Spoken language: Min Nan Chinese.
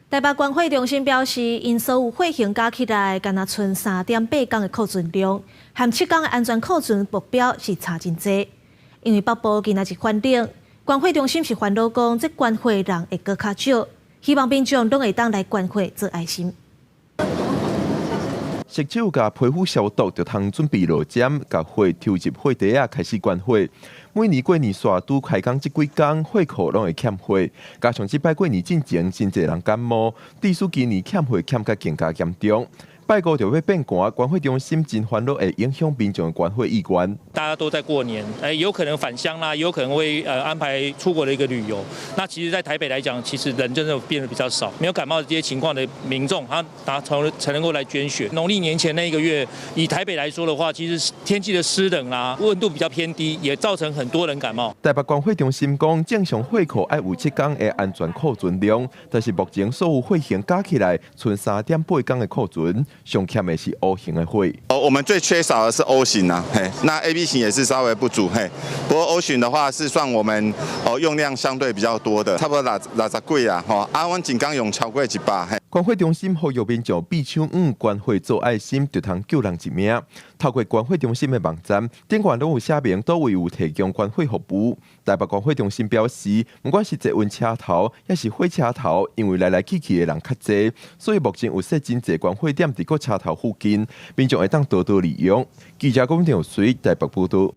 台北捐血中心表示，𪜶所有血型加起來，干焦賰3.8工的庫存量，和7工的安全庫存目標是差真濟。因為北部今仔日反冷，捐血中心是煩惱講，這捐血人會閣較少，希望民眾攏會當來捐血做愛心。洗手佮皮膚消毒，就通準備落針，共血抽入血袋仔開始捐血。每年過年紲拄開工這幾工，血庫攏會欠血，加上這擺過年進前真濟人感冒，致使今年欠血欠甲更加嚴重。拜五就欲變寒，捐血中心真煩惱會影響民眾的捐血意願。大家都在過年，有可能返鄉啦，有可能會安排出國的一個旅遊。那其實，在台北來講，其實人真的變得比較少，沒有感冒的這些情況的民眾，他才能夠來捐血。農曆年前那一個月，以台北來說的話，其實天氣的濕冷啦，溫度比較偏低，也造成很多人感冒。台北捐血中心講，正常血庫愛有7工的安全庫存量，但是目前所有血型加起來，賰3.8工的庫存。上欠的是 O 型的血。哦，我們最缺少的是 O 型啊，嘿，那 AB 型也是稍微不足，嘿。不過 O 型的話是算我們哦用量相對比較多的，差不多60幾啊，吼，啊，阮一工用超過100，嘿。捐血中心呼籲民眾匕首黃捐血做愛心，就通救人一命。透過捐血中心的網站，頂懸攏有寫明佗位有提供捐血服務。台北捐血中心表示，毋管是捷運車頭，抑是火車頭，因為來來去去的人較濟，所以目前有設真濟捐血點佇各車頭附近，民眾會當多多利用。記者龔定水台北報道。